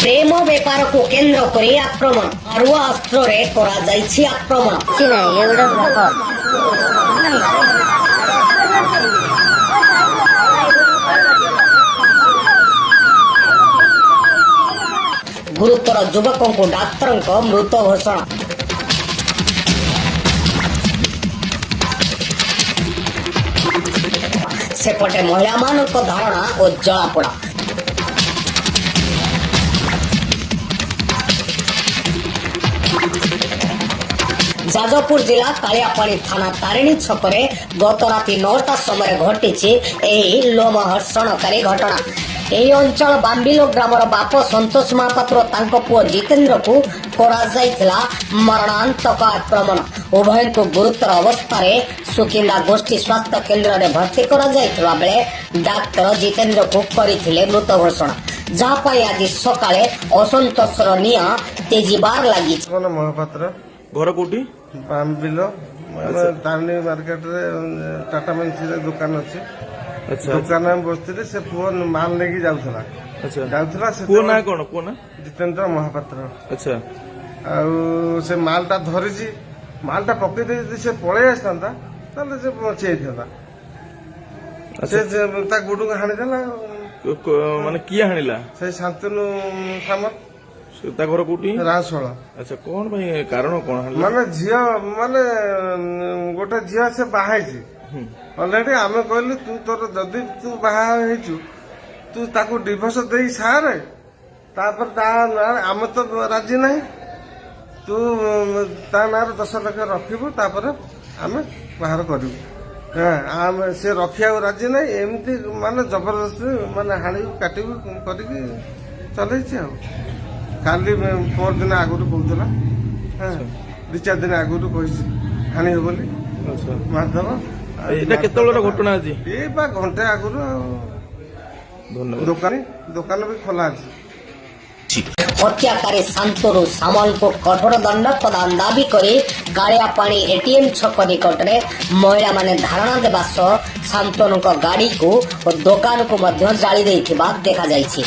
ପ୍ରେମ ବେପାରକୁ କେନ୍ଦ୍ର କରି ଆକ୍ରମଣ। ଆରୁଆ ଅସ୍ତ୍ରରେ କରାଯାଇଛି ଆକ୍ରମଣ। କିଛି ନାହିଁ, ଇଏ ଗୋଟେ ମକର। ଗୁରୁତର ଯୁବକଙ୍କୁ ଡାକ୍ତରଙ୍କ ମୃତ ଘୋଷଣା। ସେପଟେ ମହିଳାମାନଙ୍କ ଧାରଣା ଓ ଜଳାପୋଡ଼ା। ଯାଜପୁର ଜିଲ୍ଲା କାଳିଆପାଣି ଥାନା ତାରିଣୀ ଛକରେ ଗତ ରାତି 9ଟା ସମୟରେ ଘଟିଛି ଏହି ଲୋମହର୍ଷଣକାରୀ ଘଟଣା। ଏହି ଅଞ୍ଚଳ ବାମ୍ବିଲୋ ଗ୍ରାମର ବାପ ସନ୍ତୋଷ ମହାପାତ୍ର, ତାଙ୍କ ପୁଅ ଜିତେନ୍ଦ୍ରକୁ କରାଯାଇଥିଲା ମରଣାନ୍ତକ ଆକ୍ରମଣ। ଉଭୟଙ୍କୁ ଗୁରୁତର ଅବସ୍ଥାରେ ସୁକିନ୍ଦା ଗୋଷ୍ଠୀ ସ୍ୱାସ୍ଥ୍ୟ କେନ୍ଦ୍ରରେ ଭର୍ତ୍ତି କରାଯାଇଥିବା ବେଳେ ଡାକ୍ତର ଜିତେନ୍ଦ୍ରକୁ କରିଥିଲେ ମୃତ ଘୋଷଣା, ଯାହା ପାଇଁ ଆଜି ସକାଳେ ଅସନ୍ତୋଷର ନିଆଁ ତେଜିବାର ଲାଗିଛି। ଜୀବନ ମହାପାତ୍ର। ଘର କୋଉଠି? ବାମ୍ବିଲ, ଆମେ ତାରିଣୀ ମାର୍କେଟରେ ଟାଟା ମେନ୍ସିରେ ଦୋକାନ ଅଛି। ଦୋକାନ ଆମେ ବସିଥିଲି, ସେ ପୁଅ ମାଲ ନେଇକି ଯାଉଥିଲା। ଯାଉଥିଲା। ପୁଅ ନାଁ କଣ? ପୁଅ ନାଁ? ଜିତେନ୍ଦ୍ର ମହାପାତ୍ର। ଆଉ ସେ ମାଲଟା ଧରିଛି, ମାଲଟା ପକେଇ ଦେଇ ଯଦି ସେ ପଳେଇ ଆସିଥାନ୍ତା, ତାହେଲେ ସେ ବଞ୍ଚି ଯାଇଥାନ୍ତା। ସେ ତା ଗୋଡକୁ ହାଣିଦେଲା ଆଉ। ମାନେ କିଏ ହାଣିଲା? ସେଇ ଶାନ୍ତନୁ ସାମଲ। ସେ ତା ଘର କୋଉଠି? ରାସୋଳ। ଆଚ୍ଛା, କଣ ପାଇଁ, କାରଣ କଣ ହାଣିଲା? ମାନେ ଝିଅ, ମାନେ ଗୋଟେ ଝିଅ ସେ ବାହା ହେଇଛି ଅଲରେଡି। ଆମେ କହିଲୁ, ତୁ ତୋର ଯଦି ତୁ ବାହା ହେଇଛୁ, ତୁ ତାକୁ ଡିଭୋର୍ସ ଦେଇ ସାରେ, ତାପରେ ତା ନାଁରେ, ଆମେ ତ ରାଜି ନାହିଁ, ତୁ ତା ନାଁରେ 10 ଲକ୍ଷ ରଖିବୁ, ତାପରେ ଆମେ ବାହାର କରିବୁ। ହଁ, ଆମେ ସେ ରଖିବାକୁ ରାଜି ନାହିଁ। ଏମିତି ମାନେ ଜବରଦସ୍ତି ମାନେ ହାଣିବୁ କାଟିବୁ କରିକି ଚଲେଇଛି। ଆଉ କାଲି ପରଦିନ ଆଗରୁ କହୁଥିଲା, ହଁ, 2-4 ଦିନ ଆଗରୁ କହିଛି ହାଣିବ ବୋଲି। ମାଧବ। ଏଇଟା କେତେବେଳର ଘଟଣା ଆଜି? ଏଇ ବା ଘଣ୍ଟେ ଆଗରୁ ଆଉ। ଧନ୍ୟବାଦ। ଦୋକାନ ବି ଖୋଲା ଅଛି। ହତ୍ୟାକାରୀ ଶାନ୍ତନୁ ସାମଲଙ୍କୁ କଠୋର ଦଣ୍ଡ ପ୍ରଦାନ ଦାବି କରି କାଳିଆପାଣି ଏଟିଏମ୍ ଛକ ନିକଟରେ ମହିଳାମାନେ ଧାରଣା ଦେବା ସହ ଶାନ୍ତନୁଙ୍କ ଗାଡ଼ିକୁ ଓ ଦୋକାନକୁ ମଧ୍ୟ ଜାଳି ଦେଇଥିବା ଦେଖାଯାଇଛି।